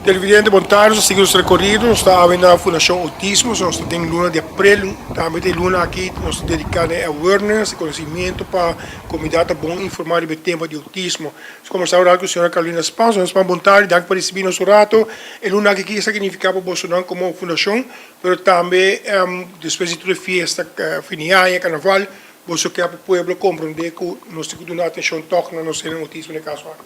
Televidente, bon tardi. Nos ta sigui nos rekorido. Nos ta awe na Fundashon Outismo. So nos ta den luna di aprel. Tambe ta e luna aki nos ta dediká na e awareness, e konosimiento pa komunidat ta bon informá riba e tema di outismo. Nos kombersá un rato ku señora Carolina Span. Señora Span, bon tardi. Danki pa risibí nos un rato. E luna aki kiko esaki nifiká pa bosonan komo fundashon, pero tambe despues di tur e fiesta fin di aña, karnaval, boso ke pa pueblo komprondé ku nos tin ku duna atenshon tòg na nos hende outismo den e kaso aki.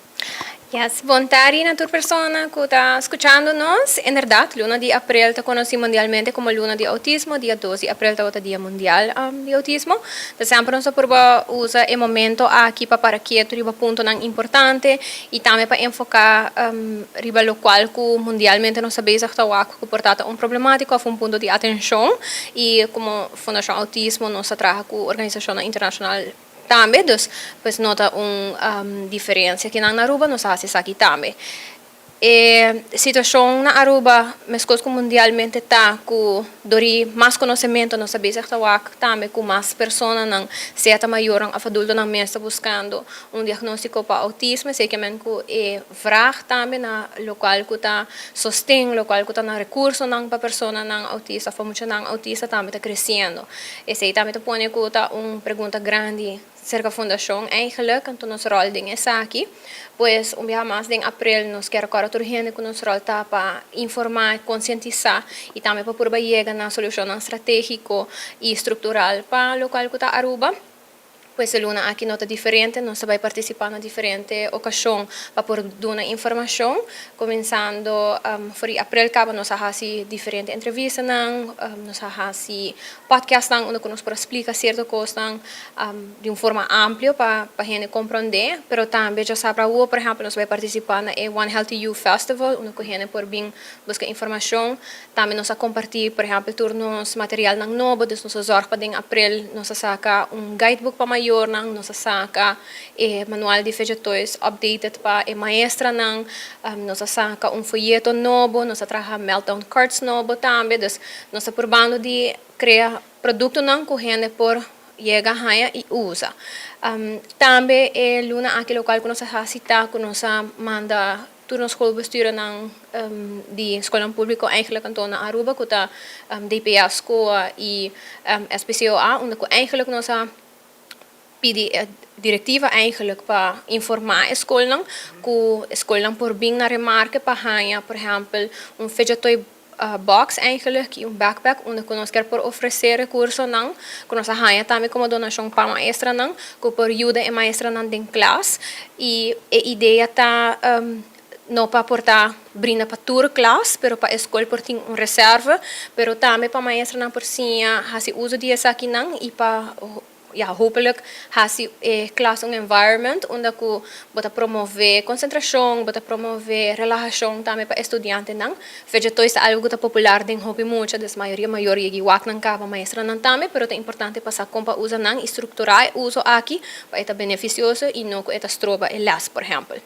Yes, bon tardi na tur persona cu ta scuchando nos. Inderdaad, luna di april ta conoci mundialmente como luna di autismo. Dia dos di april tabata dia mundial di autismo. Ta semper nos ta purba usa e momento aki pa para ketu riba puntonan importante y tambe pa enfoca riba locual cu mundialmente nos ta bezig ta wak cu por ta ta un problematico of un punto di atencion. Y como Fundacion Autismo nos ta traha cu organisacionnan internacional. Tambe, dus pues no ta un diferencia kinan na Aruba, nos a haci esaki tambe. E situacion na Aruba, mescos cu mundialmente ta cu door di mas conocemento nos ta bezig ta wak tambe cu mas personanan, sea ta mayornan of adultonan mes ta buscando un diagnostico pa autismo, esey kiamen cu e vraag tambe na locual cu ta sosten, locual cu ta na recursonan pa personanan autista of pa muchanan autista tambe ta creciendo. Esei tambe ta pone ku ta un pregunta grandi serka fundashon eigenlijk, anto nos ròl den esaki. Pues un biaha mas den aprel nos kier rekòrda tur hende ku nos ròl ta pa informá, konsientisá i tambe pa purba yega na solushonnan stratégiko i struktural pa lokual ku ta Aruba. Pues e luna aki no ta diferente, nos ta bai partisipá na diferente okashon pa por duna informashon. Kuminsando for di aprel kaba nos a hasi diferente entrevistanan, nos a hasi podcastnan unda ku nos por a splika sierto kosnan di un forma amplio pa pa hende komprondé. Pero tambe djasabra awor por ehèmpel nos a bai partisipá na e One Healthy You Festival unda ku hende por bin buska informashon. Tambe nos a kompartí, por ehèmpel, tur nos materialnan nobo, dus nos a zòrg pa den aprel nos a saka un guidebook pa mayornan, nos a saka e manual di fidget toys updated pa e maestranan, nos a saka un foyeto nobo, nos a traha meltdown cards nobo tambe. Dus nos ta purbando di krea produktonan ku hende por yega haña i usa. Tambe e luna aki lokual ku nos a hasi ta ku nos a manda Tur nos schoolbestuurnan di skolnan públiko eigenlijk anto na Aruba ku ta DPA, SCOA i SPCOA unda ku eigenlijk nos a pidi e direktiva eigenlijk pa informá e skolnan ku e skolnan por bin na remarke pa haña por ehèmpel un fidget toy box eigenlijk y un backpack unda cu nos kier por ofrece recursonan cu nos a haya tambe como donacion pa maestranan cu por yuda e maestranan den klas y e idea ta no pa por ta brinda pa tur klas pero pa e scol por tin un reserve pero tambe pa maestranan por siña haci uso di esakinan y pa Ya, hopelijk hasi e klas un environment unda ku bo ta promove konsentrashon, bo ta promove relahashon tambe pa e studiantenan. Fidget toys ta algu ku ta popular den hopi mucha, dus mayoria mayor yegi wak nan kaba, maestranan tambe, pero ta importante pa sa kon pa usa nan i strukturá e uso aki pa e ta benefisioso i no ku e ta stroba e lès, por ehèmpel.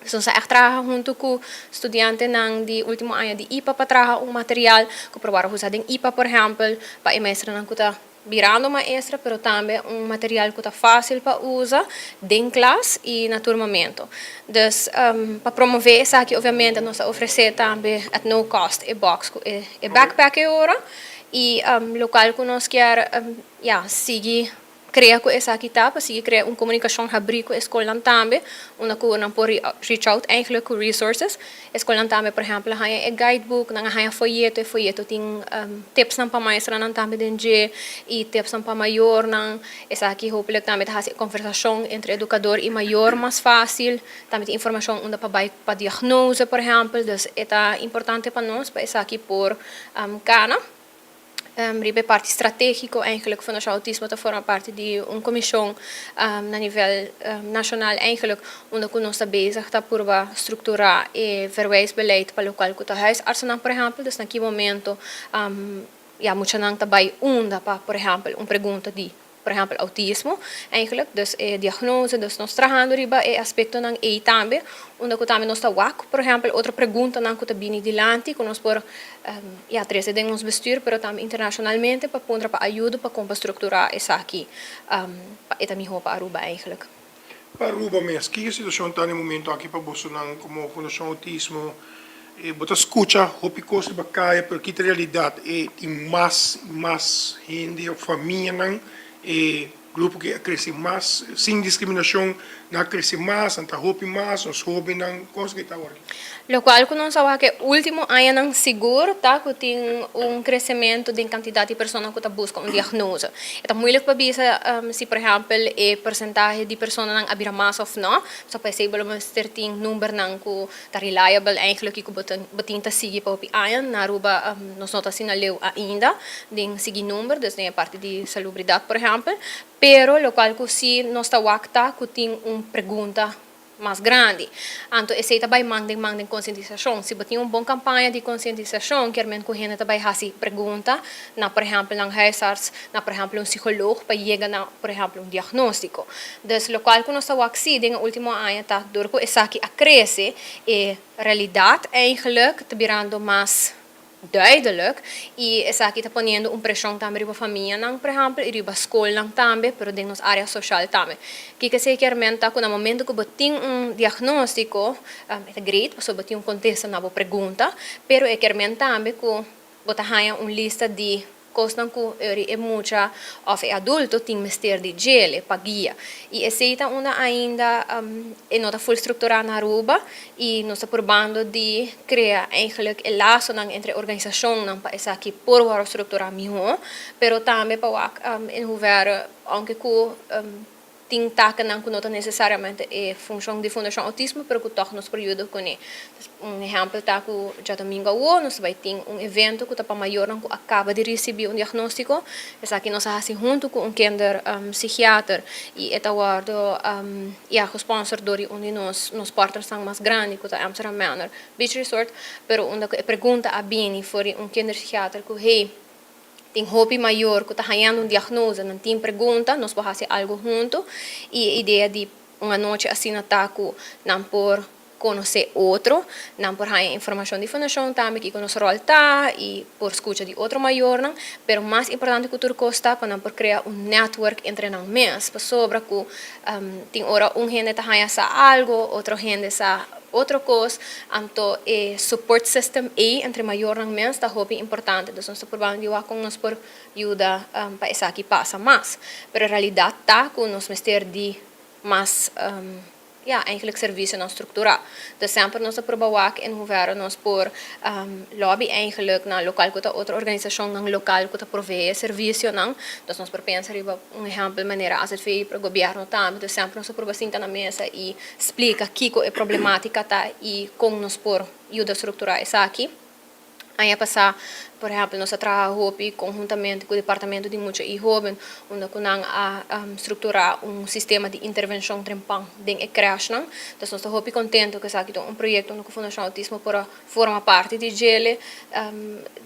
Dus nos a ègt traha huntu ku studiantenan di último aña di ipa pa traha un material ku por wòrdu usa den ipa, por ehèmpel, pa e maestranan ku ta. Birando maestra pero tambe un material cu ta facil pa usa den klas y na tur momento. Dus pa promove esaki obviamente nos ta ofrece tambe at no cost e box cu e backpack e ora y locual cu nos kier ya sigui crea cu esaki ta pa sigui crea un comunicacion habri cu e scolnan tambe unda cu nan por reach out eigenlijk cu resources. E skolnan tambe, por ehèmpel, a haña e guidebook, nan a haña foyeto, e foyeto tin tipsnan pa maestranan tambe den dje i tipsnan pa mayornan. Esaki hopelijk tambe ta hasi e konversashon entre edukador i mayor mas fásil. Tambe tin informashon unda pa bai pa diagnose, por ehèmpel. Dus e ta importante pa nos pa esaki por kana. Riba e parti strategico eigenlijk Fundacion Autismo ta forma parti di un comision na nivel nacional eigenlijk unda cu nos ta bezig ta purba structura e verwijsbeleid pa locual cu ta huisartsennan por ehempel. Dus na ki momento ya muchanan ta bay unda pa por ehempel un pregunta di por ehempel autismo eigenlijk, dus e diagnose, dus nos trahando riba e aspectonan ey tambe, unda cu tambe nos ta wak, por ehempel otro preguntanan cu ta bini dilanti cu nos por ya trece den nos bestuur pero tambe internacionalmente pa puntra pa ayudo pa con pa structura esaki pa e ta miho pa Aruba eigenlijk. Pa Aruba mes, kiko e situacion ta na e momento aki pa bosonan como Fundacion Autismo? Bo ta scucha hopi cos riba caya, pero kita realidad? E tin mas y mas hende of famianan, e grupo cu a crece mas, sin discriminacion, nan a crece mas, nan ta hopi mas, nos hobennan, cos cu ta awor aki? Locual cu nos a wak e ultimo añanan sigur ta cu tin un crecemento den cantidad di persona cu ta busca un diagnose. E ta moeilijk pa bisa si por ehempel e porcentahe di personanan a bira mas of no, so pa esey bo lo mester tin numbernan cu ta reliable eigenlijk y cu bo bo tin ta sigui pa hopi aña. Na Aruba nos no ta asina leu ainda den sigui number, dus den e parti di salubridad por ehempel, pero locual cu si nos ta wak ta cu tin un pregunta mas grandi. Anto esey ta bay man den man den concientisacion. Si bo tin un bon campaña di concientisacion, kiermen cu hende ta bay haci pregunta na por ehempel nan huisarts, na por ehempel un psicoloog pa yega na por ehempel un diagnostico. Dus locual cu nos ta wak si den e ultimo aña ta door cu esaki a crece, e realidad eigenlijk ta birando mas duidelijk y esaki ta poniendo un presion tambe riba famianan, por ehempel, y riba scolnan tambe, pero den nos area social tambe. Kico esey kier men ta cu na momento cu bo tin un diagnostico, e ta great pasobra bo tin un contesta na bo pregunta, pero e kier men tambe cu bo ta haya un lista di cosnan cu e mucha of e adulto tin mester di djele pa guia. Y esey ta unda ainda e no ta full structura na Aruba y nos ta probando di crea eigenlijk e lasonan entre organisacionnan pa esaki por worde structura miho, pero tambe pa wak in hoeverre, aunke cu tin takennan cu no ta necesariamente e funcion di Fundacion Autismo, pero cu toch nos por yuda cune. Un ehempel ta cu diadomingo awo nos ta bay tin un evento cu ta pa mayornan cu a caba di ricibi un diagnostico. Esaki nos a haci hunto cu un kinder psichiater y e ta wordo, ya, gesponsor door di un di nos partnersnan mas grandi cu ta Amsterdam Manor Beach Resort, pero unda cu e pregunta a bini for di un kinderpsichiater cu, hey, tin hopi mayor cu ta hañando un diagnose, nan tin pregunta, nos por haci algo hunto? Y e idea di un anochi asina ta cu nan por conoce otro, nan por haña informacion di fundacion tambe, kico nos rol ta, y por scucha di otro mayornan, pero mas importante cu tur cos ta pa nan por crea un network entre nan mes, pasobra cu tin ora un hende ta haña sa algo, otro hende sa otro cos, anto e support system ey entre mayornan mes ta hopi importante. Dus nos ta probando di wak con nos por yuda pa esaki pasa mas. Pero realidad ta cu nos mester di mas, ja, eigenlijk servicionan structura. Dus semper nos ta proba wak in hoeverre nos por lobby eigenlijk na local cu ta otro organisacionnan local cu ta provee servicionan. Dus nos por pensa riba un ehempel manera AZV, pero gobierno tambe. Dus semper nos ta proba sinta na mesa y splica kico e problematica ta y con nos por yuda structura esaki. Aña pasa, por ehempel, nos a traha hopi conhuntamente cu Departamento di Mucha y Hoben, unda cu nan a structura un sistema di intervencion trempan den e crèchenan. Dus nos ta hopi contento cu esaki ta un proyecto unda cu Fundacion Autismo por a forma parti di djele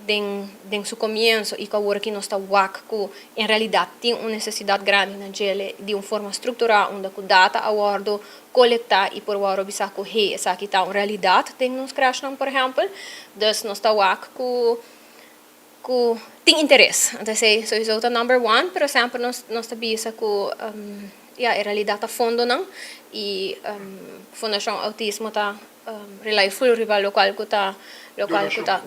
den su comienzo y cu awor aki nos ta wak cu en realidad tin un necesidad grandi na djele di un forma structura unda cu data a wordo colecta y por wordo bisa cu, hey, esaki ta un realidad den nos crèchenan, por ehempel. Dus nos ta wak cu tin interes. Anto esey sowieso ta number one, pero semper nos ta bisa cu, ja, e realidad ta fondonan y Fundacion Autismo ta rely full riba locual cu ta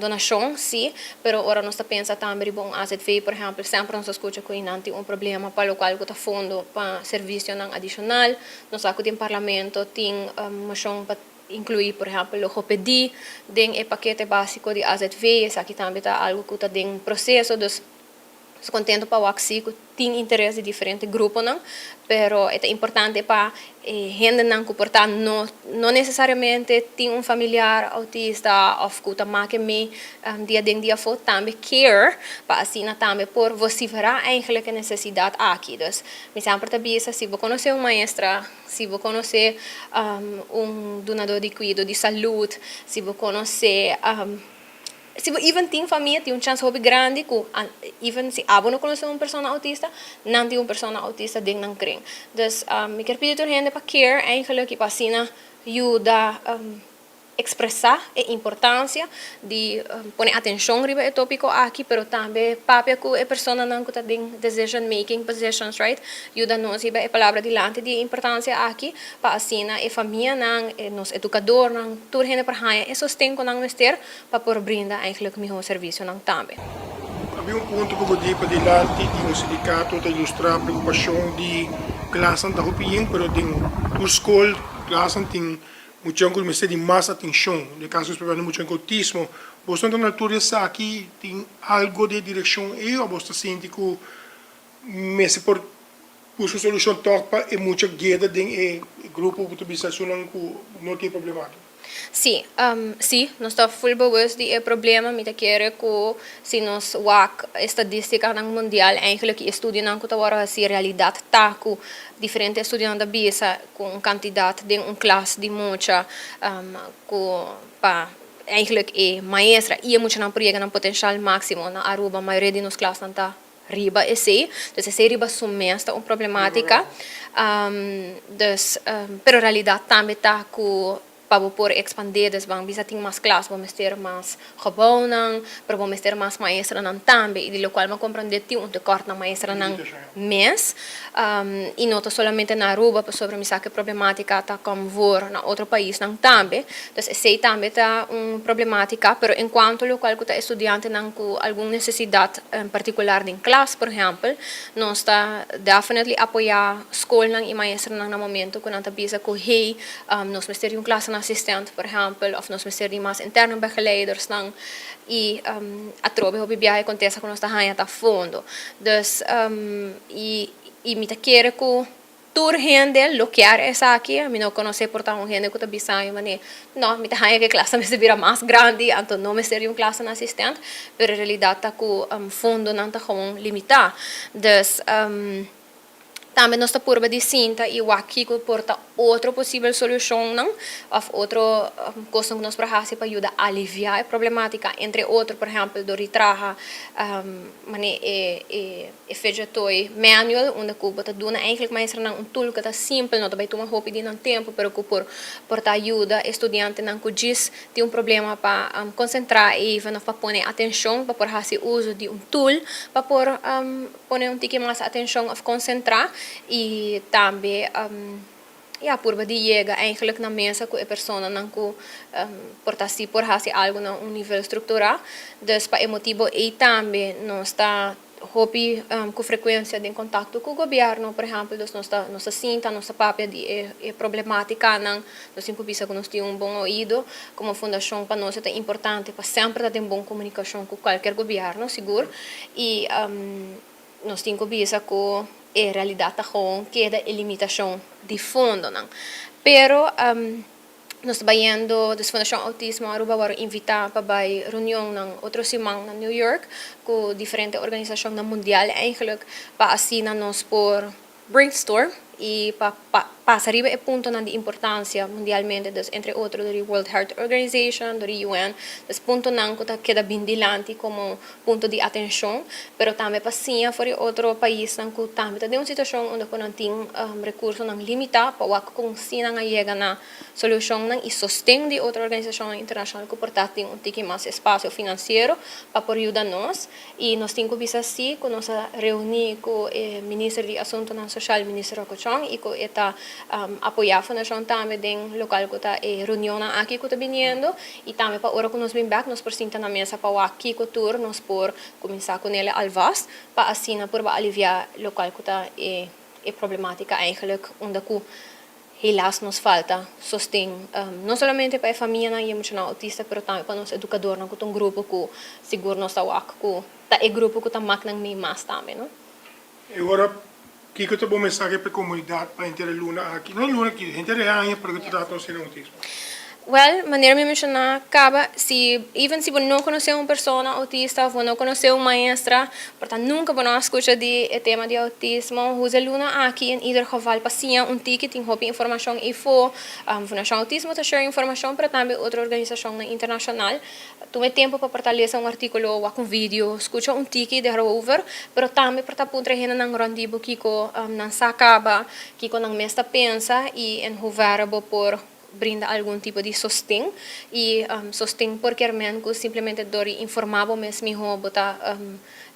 donacion, si, pero ora nos ta pensa tambe riba un AZV, por ehempel, semper nos ta scucha cu nan tin un problema pa locual cu ta fondo pa servicionan adicional. Nos sa cu den parlamento tin mocion pa inclui, por ehempel, logopedie den e pakete basico di AZV. Esaki tambe ta algo cu ta den proceso, dus nos contento pa wak si cu tin interes di diferente gruponan, pero ta importante pa hendenan cu por ta no necesariamente tin un familiar autista of cu ta make mee dia den dia afo tambe care pa asina tambe por vocifera eigenlijk e necesidad aki. Dus mi semper ta bisa, si bo conoce un maestra, si bo conoce un dunador di cuido di salud, si bo conoce, si bo even tin famia, tin un chance hopi grandi cu even si abo no conoce un persona autista, nan tin un persona autista den nan kring. Dus mi kier pidi tur hende pa care eigenlijk y pa asina yuda. Expresa e importancia di pone atencion riba e topico aki, pero tambe papia cu e personanan cu ta den decision making positions, right, yuda nos hiba e palabra dilanti di e importancia aki pa asina e famianan, e nos educadornan, tur hende por haya e sosten cu nan mester pa por brinda eigenlijk miho servicionan tambe. Habia un punto cu bo di padilanti di un sindicato ta ilustra preocupacion di klasnan ta hopi yen, pero den tur scol klasnan tin Muchanan ku mester di mas atenshon, den kaso spesialmente muchanan ku outismo, boso ta na altura di esaki? Tin algo den e direkshon ei òf boso ta sinti ku mester por buska un solushon tòg pa e mucha keda den e grupo ku ta bisa esunnan ku no tin e problema aki? Sí, sí, nos ta full bewust di e problema. Mi ta kere ku si nos wak e stadistikanan mundial eigenlijk i e studionan ku ta wòrdu hasi realidat ta ku diferente estudionan ta bisa ku un kantidat den un klas di mucha ku pa eigenlijk e maestra i e muchanan por yega nan potenshal máksimo. Na Aruba mayoria di nos klasnan ta riba esei, dus esei riba su mes ta un problematika. Dus, pero realidat tambe ta ku Pa bo por expandé, dus ban bisa tin mas klas, bo mester mas gebouwnan, pero bo mester mas maestranan tambe, i di lokual mi a komprendé tin un tekort na maestranan mes, i no ta solamente na Aruba, pasobra mi sa ku e problematika ta kom voor na otro paisnan tambe, dus esei tambe ta un problematika, pero en kuanto lokual ku ta e studiantenan ku algun nesesidat partikular den klas, por ehèmpel, nos ta definitely apoyá skolnan i maestranan na momento ku nan ta bisa ku hey, Nos mester di un klassenassistent, por ehèmpel, òf nos mester di mas interne begeleidersnan i atrobe hopi biaha e kontesta ku nos ta haña ta fondo. Dus i i mi ta kere ku tur hende lo kier esaki. Mi no konosé por ta un hende ku ta bisa mi manera, no, mi ta haña ku e klas ta mester bira mas grandi, anto no mester di un klassenassistent, pero e realidat ta ku fondonan ta gewoon limitá. Dus. Tambe nos ta purba di sinta i wak kiko por ta otro posibel solushonnan òf otro kosnan ku nos por hasi pa yuda aliviá e problematika. Entre otro, por ehèmpel, dor di traha manera e e fidget toy manual unda ku bo ta duna eigentlik maestranan un tool ku ta simpel, no ta bai tuma hopi di nan tempu, pero ku por por ta yuda e studiantenan ku djis tin un problema pa konsentrá even òf pa pone atenshon pa por hasi uso di un tool pa por Pone un tiki mas atencion of concentra y tambe ya purba di yega eigenlijk na mesa cu e personanan cu por ta si por haci algo na un nivel structura. Dus pa e motibo ey tambe nos ta hopi cu frecuencia den contacto cu gobierno por ehempel. Dus nos ta nos ta sinta nos ta papia di e problematicanan. Nos tin cu bisa cu nos tin un bon oido. Como fundacion pa nos e ta importante pa semper ta den bon comunicacion cu cualkier gobierno sigur. I nos tin ku bisa ku e realidat ta gewoon keda e limitashon di fondonan. Pero nos ta bayendo, dus Fundashon Outismo Aruba wòrdu invitá pa bai reunionnan otro siman na New York ku diferente organisashonnan mundial eigenlijk pa asina nos por brainstorm y pa pasa riba e puntonan di importancia mundialmente, dus entre otro dor di World Health Organization, dor di UN, dus puntonan cu ta keda bin dilanti como punto di atencion, pero tambe pa siña for di otro paisnan cu tambe ta den un situacion unda cu nan tin recursonan limita pa wak con si nan a yega na solucionnan y sosten di otro organisacionnan internacional cu por ta tin un tiki mas espacio financiero pa por yuda nos. I nos tin ku bisa sí ku nos a reuní ku e Minister di Asuntunan Soshal, Minister Rocco Chong, i ku e ta apoyá Fundashon tambe den lokal ku ta e reunionnan aki ku ta biniendo. I tambe pa ora ku nos bin bèk nos por sinta na mesa pa wak kiko tur nos por kuminsá ku nele alvast pa asina purba aliviá lokal ku ta e problematika eigenlijk unda ku Helaas nos falta sosten no solamente pa e famianan y e muchanan autista pero tambe pa nos educadornan cu ta un grupo cu sigur nos ta wak cu ta e grupo cu ta mak nan mee mas tambe no. E ora kico ta bo mensahe pa e comunidad pa henter e luna aki, no e luna aki, henter e aña pa loke ta trata nos hende autismo? Well, manera mi menciona caba, si even si bo no conoce un persona autista of bo no conoce un maestra, por ta nunca bo no a scucha di e tema di autismo, usa e luna aki in ieder geval pa siña un tiki, tin hopi informacion eyfo, Fundacion Autismo ta share informacion, pero tambe otro organisacionnan internacional. Tuma e tempo pa por ta lesa un articulo, wak un video, scucha un tiki daarover, pero tambe por ta puntra e hendenan rond di bo kico nan sa caba, kico nan mes ta pensa y en hoeverre bo por. brinda algun tipo di sosten y sosten por kiermen cu simplemente door di informa bo mes miho bo ta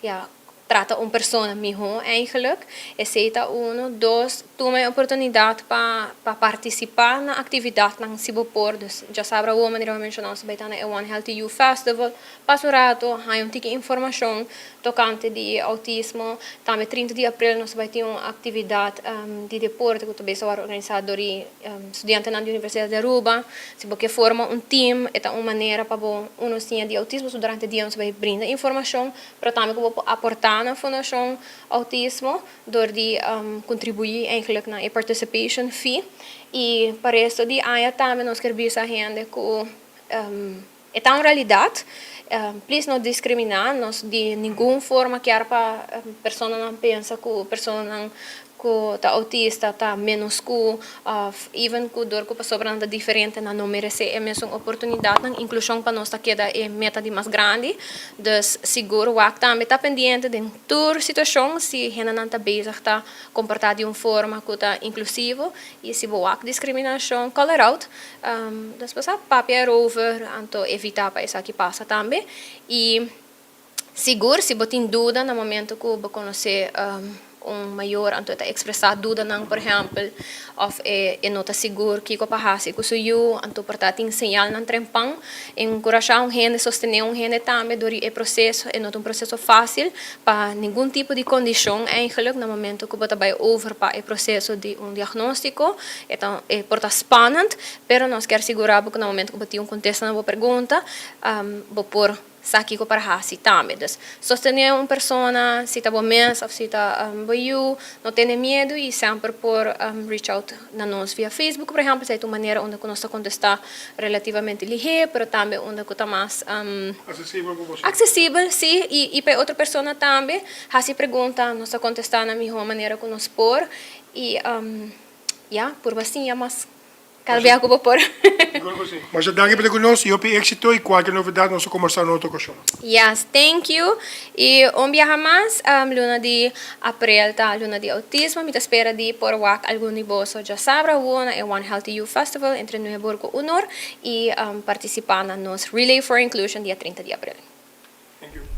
ja, trata un persona miho eigenlijk. Esey ta uno. Dos, tuma e oportunidad pa participa na actividadnan si bo por. Dus diasabra awor, manera mi a menciona, nos bay ta na e One Healthy You Festival. Pasa un rato, haya un tiki informacion tocante di autismo. Tambe 30 di april nos bay tin un actividad di deporte cu tambe ta organisa door di studiantenan di Universidad di Aruba. Si bo forma un team, ta un manera pa bo uno siña di autismo, so durante dia nos bay brinda informacion, pero tambe cu bo aporta na Fundacion Autismo door di contribui eigenlijk na e participation fee. Y pa resto di aña tambe nos kier bisa hende cu ta un realidad. Please no discrimina nos di ningun forma kier pa personanan pensa cu personanan cu ta autista ta menos cu of even cu door cu pasobra nan ta diferente nan no merece e mesun oportunidad. Inclusion pa nos ta keda e meta di mas grandi. Dus sigur wak tambe ta pendiente den tur situacion si hendenan ta bezig ta comporta di un forma cu ta inclusivo, y si bo wak discriminacion, call it out. Dus basta papia erover, anto evita pa esaki pasa tambe. Y sigur, si bo tin duda na momento cu bo conoce un mayor anto ta expresa dudanan, por ehempel, of e no ta sigur kico pa haci cu su yiu, anto por ta tin señalnan trempan, encurasha un hende, sostene un hende tambe door e proceso. E no ta un proceso facil pa ningun tipo di condicion eigenlijk. Na momento cu bo ta bay over pa e proceso di un diagnostico, e por ta spannend, pero nos kier sigura cu na momento cu bo tin un contesta na bo pregunta, bo por sa kico pa haci tambe. Dus sostene un persona, si ta bo mes of si ta bo yiu, no tene miedo y semper por reach out na nos via Facebook, por ehempel, esey ta un manera unda nos ta contesta relativamente lihe, pero tambe unda cu ta mas accesibel pa bo. Accesibel, si, y pa otro persona tambe, haci pregunta, nos ta contesta na miho manera cu nos por y ja, por asina mas cada biaha cu bo por. Mas danki pa nos y hopi exito y cualkier novedad nos ta combersa na otro ocasion. Yes, thank you. Y un biaha mas, luna di april ta luna di autismo. Mi ta spera di por wak algun di boso diasabra na e One Healthy Youth Festival entre 9 or cu 1 or y participa na nos Relay for Inclusion dia 30 di april. Thank you.